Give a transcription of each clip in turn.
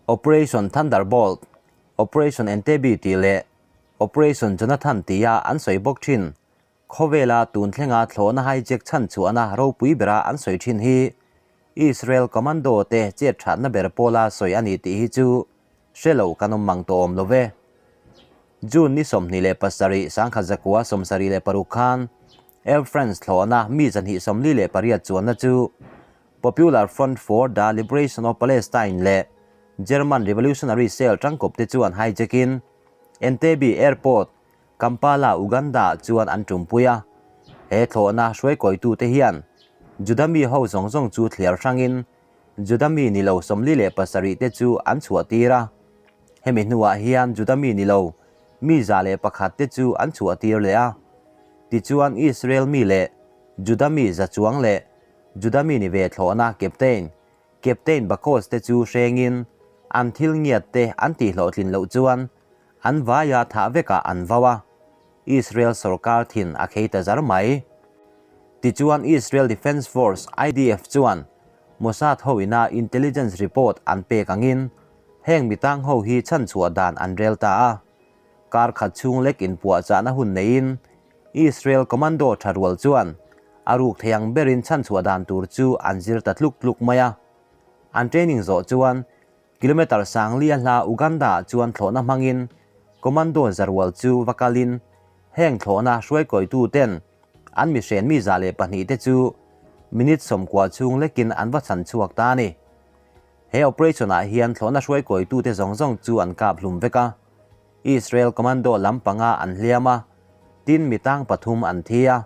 Operation Thunderbolt, Operation Entebbe tih leh Operation Jonathan tia an sawi bawk thin. Khawvela tun thlenga thlawhna hijack chhan chhuahna ropui bera an sawi thin hi Israel Commando te chet thatna ber pawla sawi a ni tih hi chu hre lo kan awm mang tawh awm lo ve. June ni 27 1976 khan Air France thlawhna mi 248 chuanna chu Popular Front for the Liberation of Palestine leh German Revolutionary Cell tangkawp te chuan hijack-in Entebbe Airport, Kampala, Uganda-ah chuan an tumpui a. He thlawhna hruaikawitute hian Juda mi ho zawng zawng chu thliar hrangin Juda mi ni lo 47 te chu an chhuah tir a. Hemi hnuah hian Juda mi ni lo mi 101 te chu an chhuah tir leh a. Tichuan Israel mi leh Juda mi za chuang leh Juda mi ni ve thlawhna Captain, Captain Bakos te chu hrengin an thil ngiat te an tihhlawhtlin loh chuan an vaia thah vekah an vau a, Israel sorkar thin a khei ta zar mai. Tichuan Israel Defence Force, IDF, chuan Mossad hoina intelligence report an pek angin heng mitang ho hi chhanchhuah dan an rel ta a. Kar khat chhung lek inpuahchahna hun neiin Israel commando tha rual chuan a ruk thei ang berin chhanchhuah dan tur chu an zir ta tluk tluk mai a. An training zawh chuan kilometre sangli a hla Uganda-ah chuan thlawhna hmangin commando za rual chu va kalin heng thlawhna hruaikawitu ten an mihren mi 102 te chu minute 90 chhung lekin an va chhan chhuak ta a ni. He operation-ah hian thlawhna hruaikawitu te zawng zawng chu an kap hlum vek a. Israel commando lam panga an hliam a, tin mi tang pathum an thi a.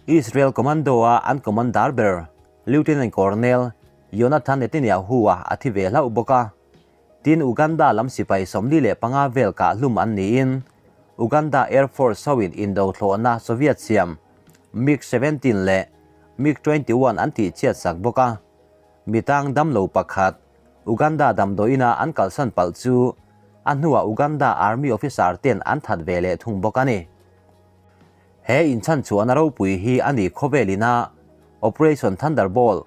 Israel commando-a an commander ber Lieutenant Colonel Yonathan Netanyahu-a a thi ve hlauh bawk a. Tin Uganda lam sipai 45 vel kah hlum an niin Uganda Air Force hoin indo thlawhna Soviet siam MiG 17 leh MiG 21 an tihchhiat sak bawk a. Mi tang damlo pakhat Uganda damdawiina an kalsan palh chu a hnuah Uganda Army officer ten an that ve leh thung bawk a ni. He inchhanchhuahna ropui hi a ni khawvel ina Operation Thunderbolt,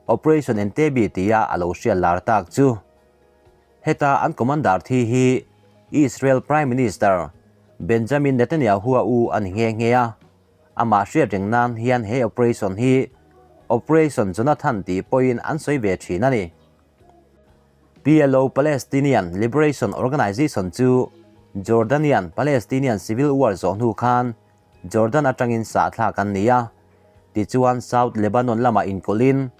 Operation Entebbe tia a lo hriat lar tak chu. Heta an commander thi hi Israel Prime Minister Benjamin Netanyahu-a u a ni nghe nghe a. Amah hriat reng nan hian he operation hi Operation Jonathan tih pawhin an sawi ve thin a ni. PLO Palestinian Liberation Organization chu Jordanian Palestinian Civil War zawh hnu khan Jordan atangin sahthlak an ni a. Tichuan South Lebanon lamah inkawlhin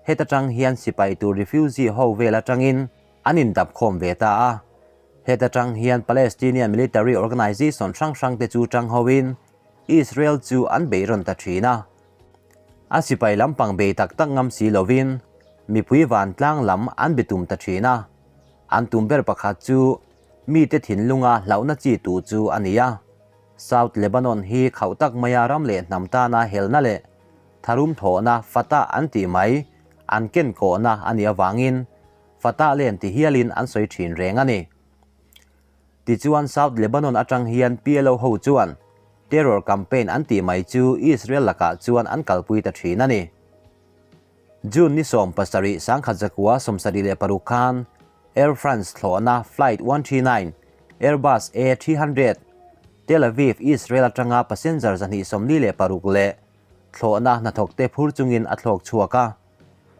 heta tang hian sipai tur refugee ho vel atangin an indap khawm ve ta a. Heta tang hian Palestinian military organization hrang hrang te chu tang hoin Israel chu an bei rawn ta thin a. A sipai lampang bei tak tak ngam si lovin mipui vantlang lam an be tum ta thin a. An tum ber pakhat chu mite thinlunga hlauhna chi tu chu a ni a. South Lebanon hi khauh tak maia ram leh hnam tana helna leh tharum thawhna Fatah an tih mai an ken kawhna a nih avangin Fatah len ti hialin an sawi thin reng a ni. Tichuan South Lebanon atang hian PLO ho chuan terror campaign an tih mai chu Israel lakah chuan an kalpui ta thin a ni. June ni 17 1976 khan Air France thlawhna Flight 139 Airbus A300 Tel Aviv, Israel atanga passenger 246 leh thlawhna hnathawkte phur chungin a thlawk chhuak a.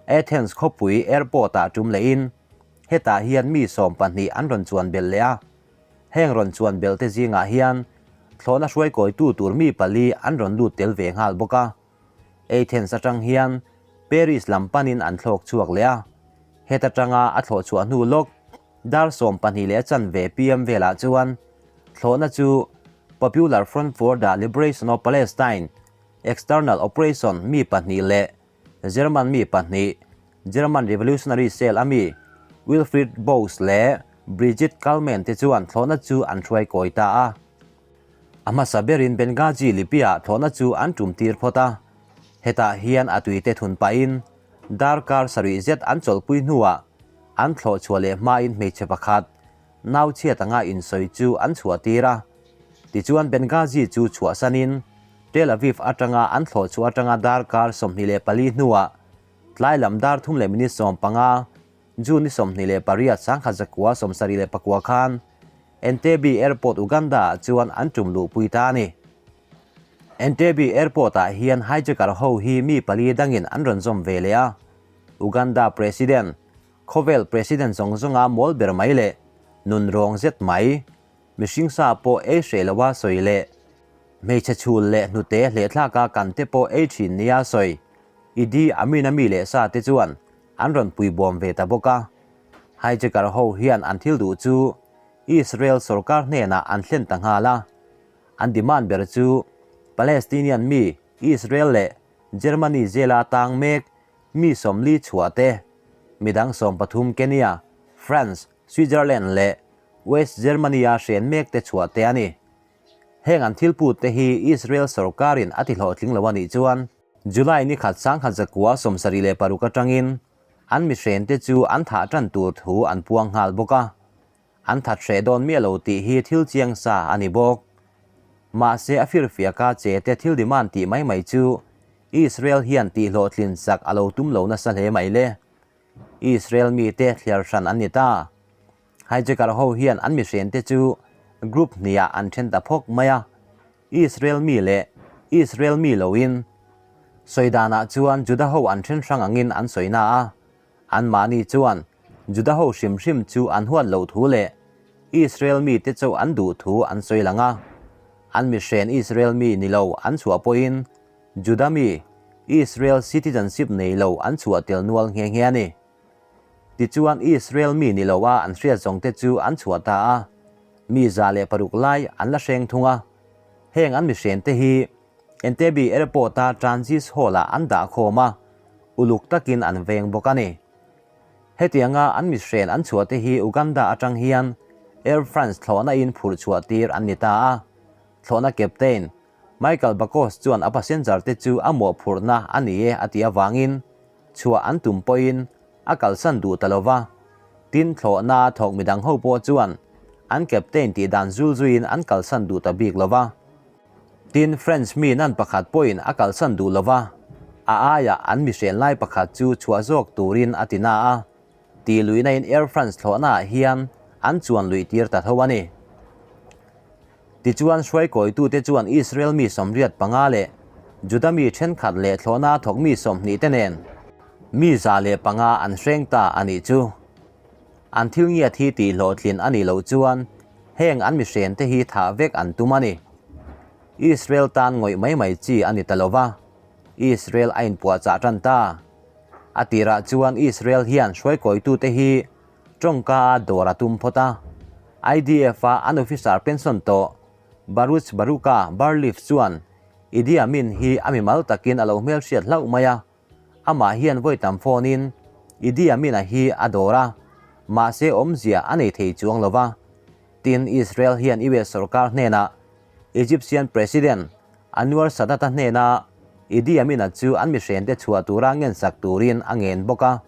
Athens khawpui airport-ah tum lehin hetah hian mi 12 an rawn chuan belh leh a. Heng rawn chuan belh te zingah hian thlawhna hruaikawitu tur mi pali an rawn lut tel ve nghal bawk a. Athens atang hian Paris lam panin an thlawk chhuak leh a. Het atanga a thlawh chhuah hnu lawk dar 12:15 pm velah chuan thlawhna chu Popular Front for the Liberation of Palestine External Operation mi pahnih leh German mi pahnih, German Revolutionary Cell a mi Wilfried Bose leh Brigitte Kalman te chuan thlawhna chu an hruai kawi ta a. A hmasa berin Benghazi Libya thlawhna chu an tum tir phawt a. Hetah hian a tuite thun pahin darkar sarih zet an chawlhpui hnuah an thlawh chhuah leh hmain hmeichhe pakhat nau chhiat anga insawi chu an chhuah tir a. Tichuan Benghazi chu chhuahsanin Tel Aviv atanga an thlawh chhuah atanga darkar 24 hnuah tlai lam dar 3:15 June ni 28 1979 khan Entebbe Airport Uganda ah chuan an tum luhpui ta a ni. Entebbe Airport ah hian hijacker ho hi mi pali dangin an rawn zawm ve leh a, Uganda President, khawvel President zawng zawnga mawl ber mai leh nun rawng zet mai, mihring sa pawh ei hreh loa sawi leh hmeichhe chhul leh hnute hlehthlaka kan te pawh ei thin nia sawi Idi Amin-a mi leh sa te chuan an rawn pui bawm ve ta bawk a. Hijacker ho hian an thil duh chu Israel sorkar hnenah an thlen ta nghal a. An demand ber chu Palestinian mi Israel leh Germany jail-a tang mek mi 40 chhuah te, midang 13 Kenya, France, Switzerland leh West Germany-a hren mek te chhuah te a ni. Heng an thil put te hi Israel sorkarin a ti hlawhtling lo a nih chuan July ni khat 1976 atangin an mihren te chu an thah tan tur thu an puang nghal bawk a, an that hreh dawn miah lo tih hi thil chiang sa a ni bawk. Mahse a firfiaka che te thil demand tih mai mai chu Israel hian tih hlawhtlin sak a lo tum lo nasa hle mai le. Israel mite thliar hran an ni ta. Hijacker ho hian an mihren te chu group hniah an then ta phawk mai a, Israel mi leh Israel mi loin sawi danah chuan Juda ho an then hrang angin an sawi na a, anmahni chuan Juda ho hrim hrim chu an huat loh thu leh Israel mi te chauh an duh thu an sawi lang a, an mihren Israel mi ni lo an chhuah pawhin Juda mi Israel citizenship nei lo an chhuah tel nual nghe nghe a ni. Tichuan Israel mi ni lo a an hriat zawng te chu an chhuah ta a, mi 106 lai an la hreng thung a. Heng an mihren te hi Entebbe Airport a Transit Hall ah an dah khawm a, uluk takin an veng bawk a ni. Hetianga an mihren an chhuah te hi Uganda atang hian Air France thlawhna in phurh chhuah tir an ni ta a, thlawhna captain Michael Bakos chuan a passenger te chu a mawhphurhna a ni e a tih avangin chhuah an tum pawhin a kalsan duh ta lo va, tin thlawhna thawk midang ho pawh chuan an captain tih dan zul zuiin an kalsan duh ta bik lo va. Tin, French mi nan pakhat pawhin a kalsan duh lo va, a aiah an mihren lai pakhat chu chhuah zawk turin a ti na a, tih luihna in Air France thlawhnaah hian an chuan luih tir ta tho a ni. Tichuan, hruaikawitute chuan Israel mi 85 leh Juda mi thenkhat leh thlawhna thawk mi 20 te nen mi 105 an hreng ta a nih chu. An thil ngiat hi tih hlawhtlin a nih loh chuan heng an mihren te hi thah vek an tum a ni. Israel tan ngawih mai mai chi a ni ta lo va, Israel a inpuahchah tan ta. A tirah chuan Israel hian hruaikawitute hi Tawngka a dawr a tum phawt a, IDF-a an officer pension tawh Baruch Baruka Barleaf chuan Idi Amin hi a mimal takin a lo hmelhriat hlauh mai a, amah hian vawi tam phone-in Idi Amin-a hi a dawr a, mahse awmzia a nei thei chuang lo va. Tin, Israel hian US sorkar hnenah Egyptian President Anwar Sadat-a hnena Idi Amin-a chu an mihrente chhuah tura ngensak turin a ngen bawk a,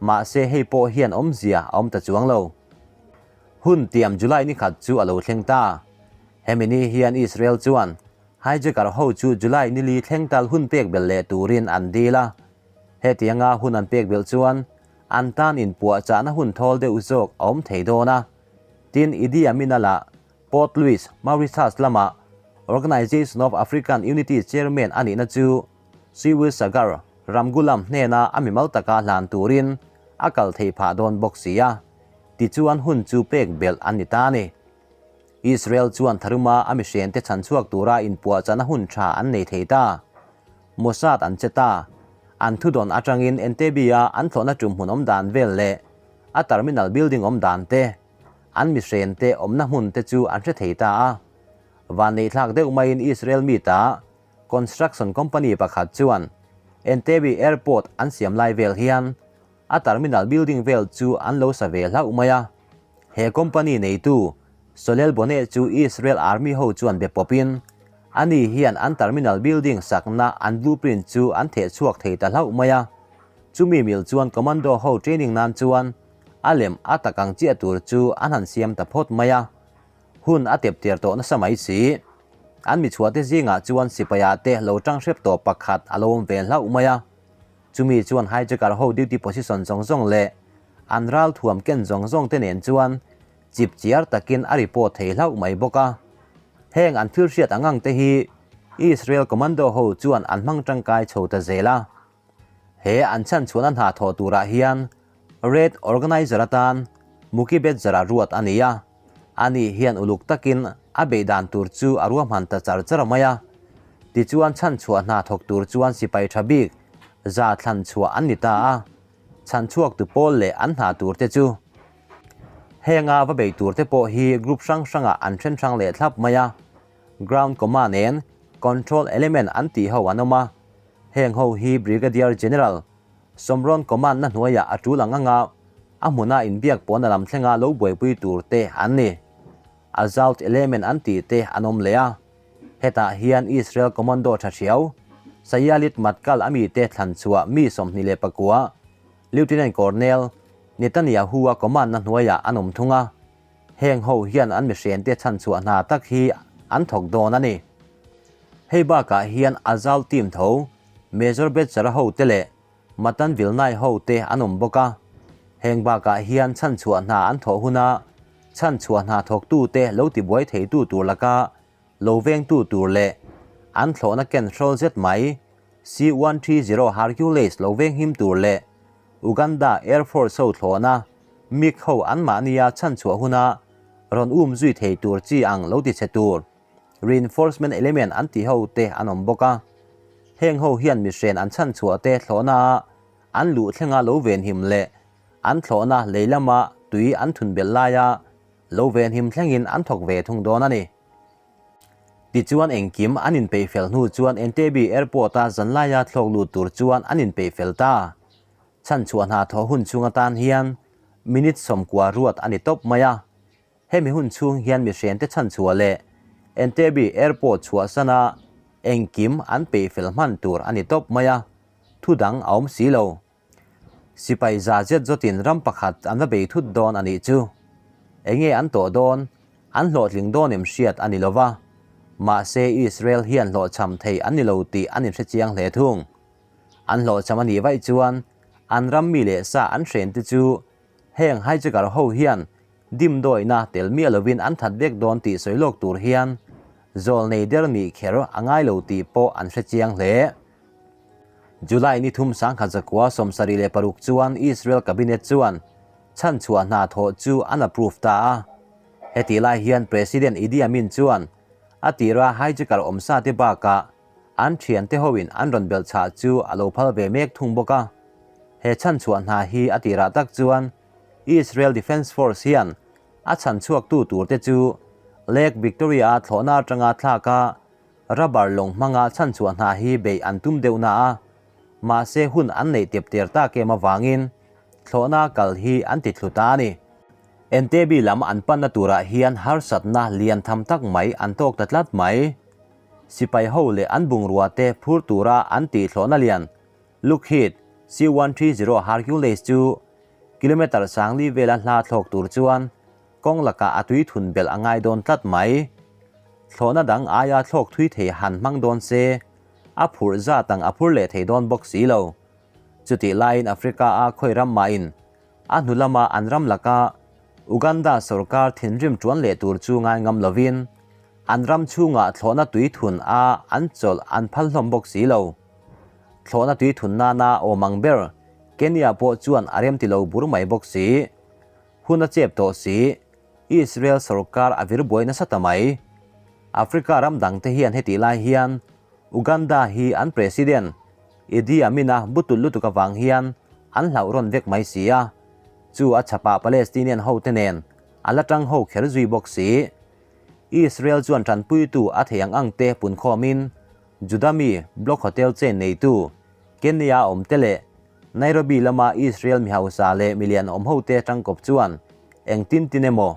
mahse hei pawh hian awmzia a awm ta chuang lo. Hun tiam July ni khat chu a lo thleng ta. Hemi ni hian Israel chuan hijacker ho chu July ni li thleng tal hun pek belh leh turin an dil a. Hetianga hun an pek belh chuan an tan inpuahchahna hun thawl deuh zawk a awm thei dawn a. Tin, Idi Amin-a lah Port Louis, Mauritius lama Organisation of African Unity Chairman a nihna chu Seewoosagur Ramgoolam hnena a mimal taka hlan turin a kal thei phah dawn bawk si a, tichuan hun chu pek belh an ni ta a ni. Israel chuan tharuma a mihrente chhanchhuak tura inpuahchahna hun tha an nei thei ta. Mossad an che ta. An thudawn atangin Entebbe-a an thlawhna tum hmun awm dan vel leh a terminal building awm dan te, an mihrente awmna hmun te chu an hre thei ta a. Vanneihthlak deuh maiin Israel mi ta construction company pakhat chuan Entebbe Airport an siam lai vel hian a terminal building vel chu an lo sa ve hlauh mai a. He company neitu Solel Boneh chu Israel Army ho chuan be pawpin ani hian an terminal building sakna an blueprint chu an theh chhuak thei ta hlauh mai a. Chumi mil chuan commando ho training nan chuan a lem a tak ang chiah tur chu an han siam ta phawt mai a. Hun a tep tir tawh nasa mai si. An mi chhuahte zingah chuan sipaia te lo tang hrep tawh pakhat a lo awm ve hlauh mai a. Chumi chuan hijacker ho duty position zawng zawng leh an ralthuam ken zawng zawng te nen chuan chipchiar takin a report thei hlauh mai bawk a. Heng an thil hriat ang ang te hi Israel commando ho chuan an hmang tangkai chho ta zel a. He an chhanchhuahna hna thawh turah hian Red Organizer atan Muki Betzer a ruat a ni a. Ani hian uluk takin a beih dan tur chu a ruahman ta char char mai a. Tichuan chhanchhuah hna thawk tur chuan sipai tha bik za thlan chhuah an ni ta a. Chhanchhuaktu pawl leh an hna tur te chu henga va bei tur te pawh hi group hrang hrangah an then hrang leh thlap mai a. Ground Command nen Control Element an tih ho an awm a. Heng ho hi Brigadier General Somron Command na hnuaiah a tul ang anga a hmuna inbiak pawhna lam thlenga lo buaipui tur te an ni. Assault Element an tih te an awm leh a. Hetah hian Israel Commando tha hriau, Sayalit Matkal a mite thlan chhuah mi 29, Lieutenant Colonel Netanyahu-a command na hnuaiah an awm thung a. Heng ho hian an mihrente chhanchhuah hna tak hi an thawk dawn a ni. Hei bakah hian Azal team tho, Major Betzer-a hote leh Matan Vilnai hote an awm bawk a. Heng bakah hian chhanchhuah hna an thawh huna chhanchhuah hna thawktute lo tibuai theitu tur laka lo vengtu tur leh an thlawhna ken hrawl zet mai C-130 Hercules lo venghim tur leh Uganda Air Force ho thlawhna MiG ho anmahnia chhanchhuah huna rawn um zui thei tur chi ang lo ti chhe tur reinforcement element an tih ho te an awm bawk a. Heng ho hian mihren an chhanchhuah te thlawhna a an luh thlenga lo venhim leh an thlawhna lei lama tui an thun belh laia lo venhim thlengin an thawk ve thung dawn a ni. Tichuan engkim an inpeih fel hnu chuan Entebbe Airport-a zanlaia thlawk lut tur chuan an inpeih fel ta. Chhanchhuah hna thawh hun chhung atan hian minute 90 ruat a ni tawp mai a. Hemi hun chhung hian mihrente chhanchhuah leh Entebbe Airport chhuahsana engkim an peih fel hman tur a ni tawp mai a, thu dang a awm si lo. Sipai za zet zawtin ram pakhat an va bei thut dawn a nih chu. Enge an tawh dawn? An hlawhtling dawn em hriat a ni lo va. Mahse Israel hian hlawhchham thei an ni lo tih an inhre chiang hle thung. An hlawhchham a nih vaih chuan an ram mi leh sa an hren te chu heng hijacker ho hian dimdawihna tel miah lovin an that vek dawn tih sawi lawk tur hian zawlnei der nih kher a ngai lo tih pawh an hre chiang hle. July ni thum 1976 chuan Israel Cabinet chuan chhanchhuah hna thawh chu an approve ta a. Hetih lai hian President Idi Amin chuan a tira hijacker awmsa te bakah an thiante hoin an rawn belh chhah chu a lo phal ve mek thung bawk a. He chhanchhuah hna hi a tirah tak chuan Israel Defence Force hian a chhanchhuaktu turte chu Lake Victoria-a thlawhna atanga thlak a, Rubber lawng hmanga chhanchhuah hna hi beih an tum deuh na a, mahse hun an neih tep ter tak em avangin thlawhna kal hi an ti thlu ta a ni. Entebbe lam an panna turah hian harsatna lian tham tak mai an tawk ta tlat mai. Sipai ho leh an bungrua te phur tura an tih thlawhna lian Lockheed C-130 Hercules chu kilometre 4000 vela hla thlawk tur chuan Kawng lakah a tui thun belh a ngai dawn tlat mai. Thlawhna dang aia thlawk thui thei han hmang dawn se, a phurh zat ang a phur leh thei dawn bawk si lo. Chutih laiin Africa-a khawi ram mahin a hnu lama an ram laka Uganda sorkar thinrim tuan leh tur chu ngai ngam lovin an ram chhungah thlawhna tui thun a an chawlh an phal hlawm bawk si lo. Thlawhna tui thun nana awm ang ber Kenya pawh chuan a remti lo bur mai bawk si. Hun a chep tawh si, Israel sorkar a vir buai nasa ta mai. Africa ram dangte hian hetih lai hian Uganda hi an President Idi Amin-a butul lutuk avang hian an hlauh rawn vek mai si a, chu a chhapah Palestinian hote nen a la tang ho kher zui bawk si. Israel chuan tanpuitu a thei ang angte punkhawmin Juda mi Block Hotel chain neitu Kenya awmte leh Nairobi lama Israel mi hausa leh milian awm hote tangkawp chuan engtin tin emaw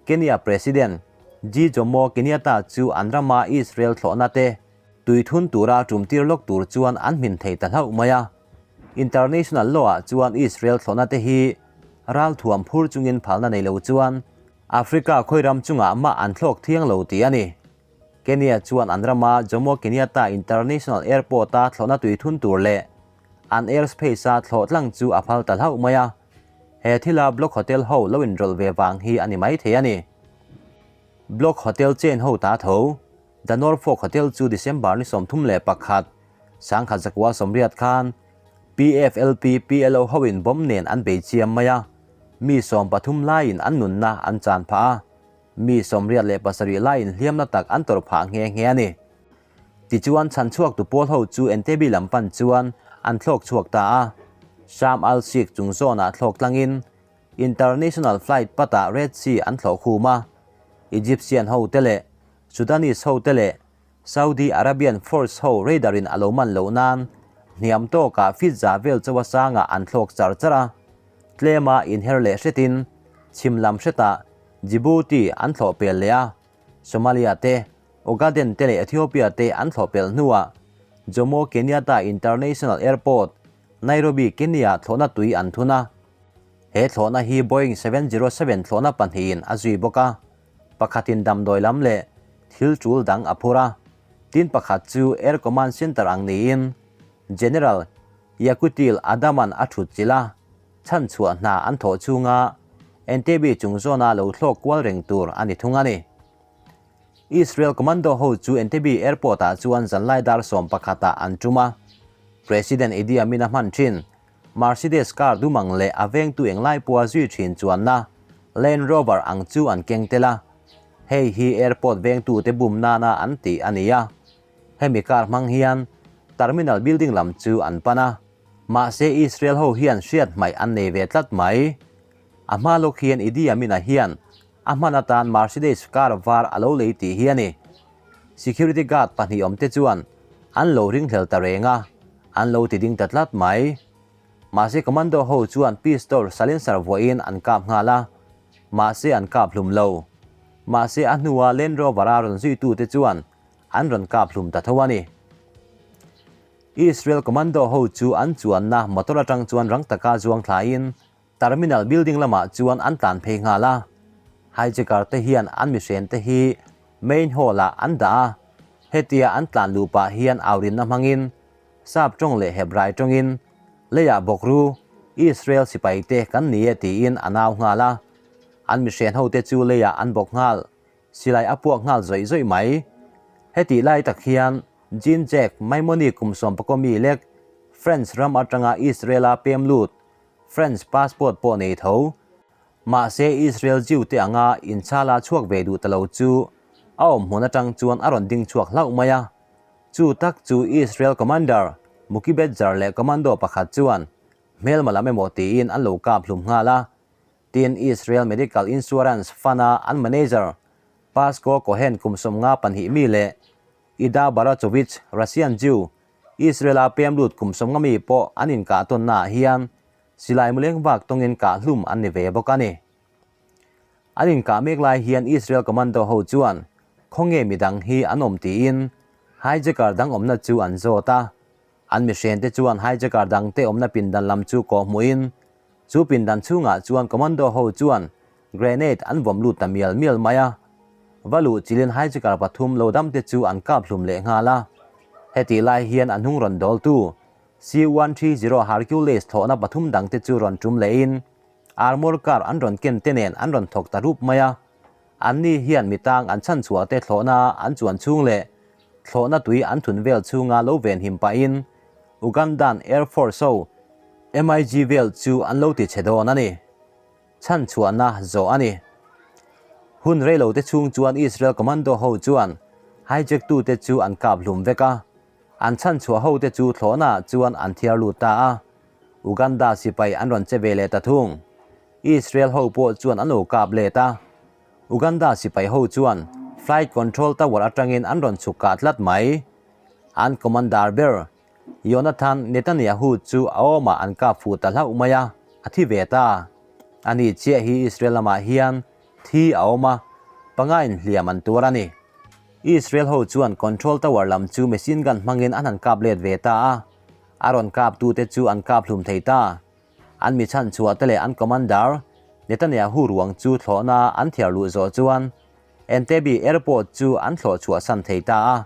Kenya President G Jomo Kenyatta chu an rama Israel thlawhna te tui thun tura tumtir lawk tur chuan an hmin thei ta hlauh mai a. International law ah chuan Israel thlawhna te hi ralthuam phur chungin phalna nei lo chuan Africa khawi ram chungah mah an thlawk thiang lo tih a ni. Kenya chuan an rama Jomo Kenyatta International Airport-a thlawhna tui thun tur leh an airspace-a thlawh tlang chu a phal ta hlauh mai a. He thila Block Hotel ho lo inrawlh ve vang hi a ni maithei a ni. Block Hotel chain ho ta tho, The Norfolk Hotel chu December ni 31, 1980 khan PFLP PLO hoin bomb nen an bei chiam mai a, mi 13 laiin an nunna an chan phah a, mi 87 laiin hliamna tak an tawrh phah nghe nghe a ni. Tichuan chhanchhuaktu pawl ho chu Entebbe lam pan chuan an thlawk chhuak ta a, Sharm El Sheikh chung zawnah thlawk tlangin International flight patah Red Sea an thlawh khum a, Egyptian ho te leh Sudanese ho te leh Saudi Arabian force ho radar in a lo man loh nan hniam tawkah feet za vel chawa sangah an thlawk char char a, tlema inher leh hretin chhim lam hretah Djibouti an thlawh pel leh a, Somalia te, Ogaden te leh Ethiopia te an thlawh pel hnuah Jomo Kenyatta International Airport, Nairobi, Kenya thlawhna tui an thun a. He thlawhna hi Boeing 707 thlawhna pahnihin a zui bawk a, pakhatin damdawi lam leh thil tul dang a phur a, tin pakhat chu Air Command Centre ang niin General Yakutil Adaman a thut chilh a, chhanchhuah hna an thawh chhunga Entebbe chung zawna lo thlawk kual reng tur a ni thung a ni. Israel Commando ho chu Entebbe Airport ah chuan zanlai dar 11 ah an tum a, President Idi Amin a hman thin Mercedes car dumang leh a vengtu englai pawha zui thin chuanna Land Rover ang chu an keng tel a, hei hi airport vengtute bum nana an tih a ni a. Hemi car hmang hian terminal building lam chu an pan a, mahse Israel ho hian hriat hmaih an nei ve tlat mai. A hma lawk hian Idi Amin-a hian a hman atan Mercedes car var a lo lei tih hi a ni. Security guard pahnih awmte chuan an lo ringhlel ta reng a, an lo ti ding ta tlat mai. Mahse commando ho chuan pistol silencer vuahin an kap nghal a, mahse an kap hlum lo. Mahse a hnua Land Rover a rawn zuitute chuan an rawn kap hlum ta tho a ni. Israel commando ho chu an chuanna motor atang chuan rang taka zuang thlaiin Terminal building lamah chuan an tlan phei nghal a, hijacker te hian an mihren te hi main hall ah an dah a, hetia an tlan luh pah hian aurinna hmangin Sap tawng leh Hebrai tawngin leiah bawk ru, Israel sipai te kan ni e tiin a nau nghal a, an mihren ho te chu leiah an bawk nghal, silai a puak nghal zawih zawih mai. Hetih lai tak hian Jean Jack Maimoni kum sawmpakaw mi lek French ram atanga Israel-a pem lut French passport pawh nei tho. Mahse Israel Jew te anga inchala chhuak ve duh ta lo chu a awm hmun atang chuan a rawn ding chhuak hlauh mai a. Chu tak chu Israel commander Muki Betzer leh commando pakhat chuan hmelma lam emaw tiin an lo kap hlum nghal a. Tin Israel Medical Insurance Fund-a an manager Pasco Cohen kum 52 mi leh Ida Baratovich Russian Jew Israel-a pem lut kum 50 mi pawh an inkah tawnnaah hian silai muleng vak tawngin kah hlum an ni ve bawk a ni. An inkah mek lai hian Israel commando ho chuan khawnge midang hi an awm tiin hijacker dang awmna chu an zawt a. An mihrente chuan hijacker dangte awmna pindan lam chu kawh hmuhin chu pindan chhungah chuan commando ho chuan grenade an vawm lut ta mial mial mai a. Va luh chilin hijacker pathum lo damte chu an kap hlum leh nghal a. Hetih lai hian a hnung rawn dawltu C-130 Hercules thlawhna pathum dangte chu rawn tum lehin armour car an rawn ken te nen an rawn thawk ta rup mai a. Anni hian mitang an chhanchhuah te thlawhna an chuan chhung leh thlawhna tui an thun vel chhunga lo venhim pahin Ugandan Air Force ho MiG vel chu an lo ti chhe dawn a ni. Chhanchhuahna zawh a ni. Hun reilote chhung chuan Israel commando ho chuan hijack tute chu an kap hlum vek a, an chhanchhuah hote chu thlawhnaah chuan an thiar lut ta a, Uganda sipai an rawn che ve leh ta thung. Israel ho pawh chuan an lo kap let a, Uganda sipai ho chuan flight control tower atangin an rawn chhuk kah tlat mai. An commander ber Yonathan Netanyahu chu a awmah an kap fuh ta hlauh mai a, a thi ve ta. Ani chiah hi Israel lamah hian thi a awm a, panga inhliam an tuar a ni. Israel ho chuan control tower lam chu machine gun hmangin an han kap let ve ta a, a rawn kap tute chu an kap hlum thei ta. An mi chhanchhuah te leh an commander Netanyahu ruang chu thlawhna an thiar luh zawh chuan Entebbe Airport chu an thlawh chhuahsan thei ta a.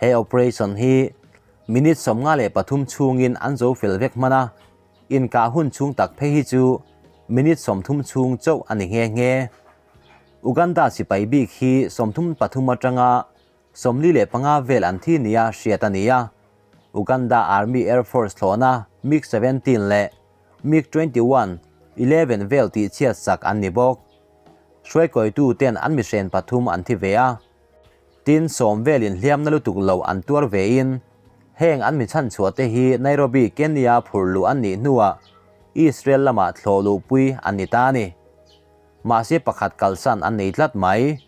He operation hi minute 53 chhungin an zo fel vek hman a, inkah hun chhung tak phei hi chu minute 30 chhung chauh a ni nghe nghe. Uganda sipai bik hi 33 atanga 45 vel an thi nia hriat a ni a. Uganda Army Air Force thlawhna MiG 17 leh MiG 21, 11 vel tihchhiat sak an ni bawk. Hruaikawitu ten an mihren pathum an thi ve a. Tin, sawm velin hliamna lutuk lo an tuar vein heng an mi chhanchhuah te hi Nairobi, Kenya phurh luh an nih hnuah Israel lamah thlawh luhpui an ni ta a ni. Mahse pakhat kalsan an nei tlat mai.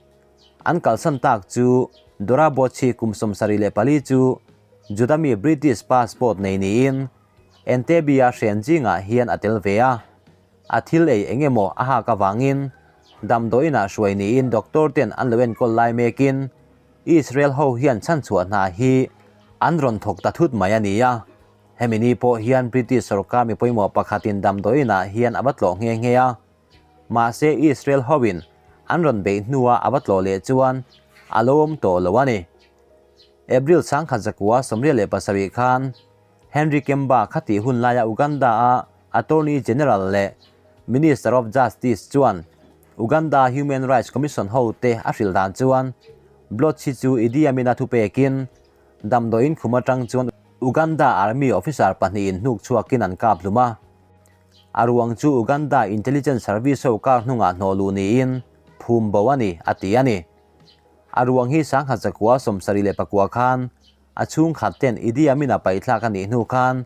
An kalsan tak chu Dora Bochi kum 74 chu Juda mi British passport nei niin Entebbe-a hren zingah hian a tel ve a. A thil ei eng emaw a hak avangin damdawiinah hruai niin doctor ten an lo enkawl lai mekin Israel ho hian chhanchhuah hna hi an rawn thawk ta thut mai a ni a. Hemi ni pawh hian British sorkar mi pawimawh pakhatin damdawiinah hian a va tlawh nghe nghe a. Mahse Israel hoin an rawn beih hnua a va tlawh leh chuan a lo awm tawh lo a ni. April 1987 khan Henry Kemba khatih hun laia Uganda-a Attorney General leh Minister of Justice chuan Uganda Human Rights Commission hote a hrilh dan chuan Bloch hi chu Idi Amin-a thupekin damdawiin khum atang chuan Uganda Army officer pahnihin hnuk chhuakin an kap hlum a. A ruang chu Uganda Intelligence Service ho kar hnungah hnawh luh niin phum bo a ni, a ti a ni. A ruang hi 1979 khan A chhungkhat ten Idi Amin-a paihthlak a nih hnu khan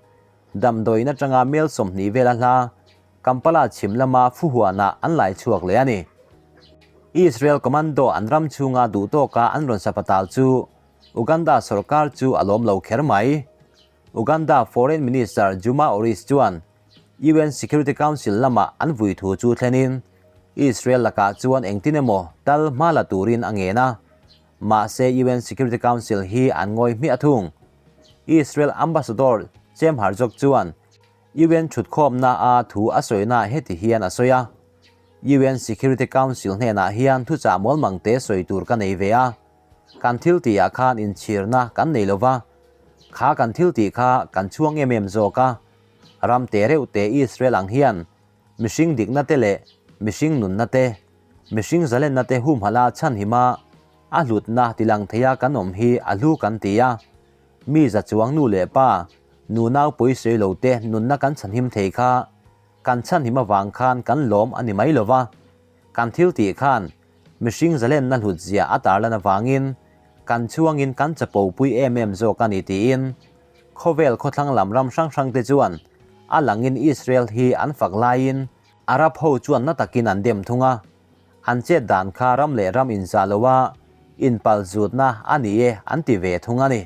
damdawiin atanga mel 20 vel a hla Kampala chhim lama Fuhuanah an lai chhuak leh a ni. Israel commando an ram chhunga duh tawka an rawn sapatal chu Uganda sorkar chu a lawm lo kher mai. Uganda Foreign Minister Juma Oris chuan UN Security Council lamah an vui thu chu thlenin Israel lakah chuan engtin emaw tal hma la turin a ngen a. Mahse UN Security Council hi an ngawi hmiah thung. Israel Ambassador Chem Herzog chuan UN thutkhawmna a thu a sawina heti hian a sawi a, UN Security Council hnenah hian thuchah mawlmang te sawi tur ka nei ve a, kan thil tihah khan inchhirna kan nei lova, kha kan thil tih kha kan chhuang em em zawk a, ram te reuh te Israel ang hian mihring dikna te leh mihring nunna te, mihring zalenna te humhalh a chhanhim a, a hlutna tilang theia kan awm hi a hlu kan ti a. Mi za chuang nu leh pa, nu nau pawi sawi lo te nunna kan chhanhim thei kha kan chhanhim avang khan kan lawm a ni mai lo va, kan thil tih khan mihring zalenna hlut zia a tarlan avangin kan chhuangin kan chapo pui em em zawk a ni tiin khawvel khawthlang lam ram hrang hrang te chuan a langin Israel hi an fak laiin Arab ho chuan na takin an dem thung a, an chet dan kha ram leh ram inzah loa inpalzutna a ni e an ti ve thung a ni.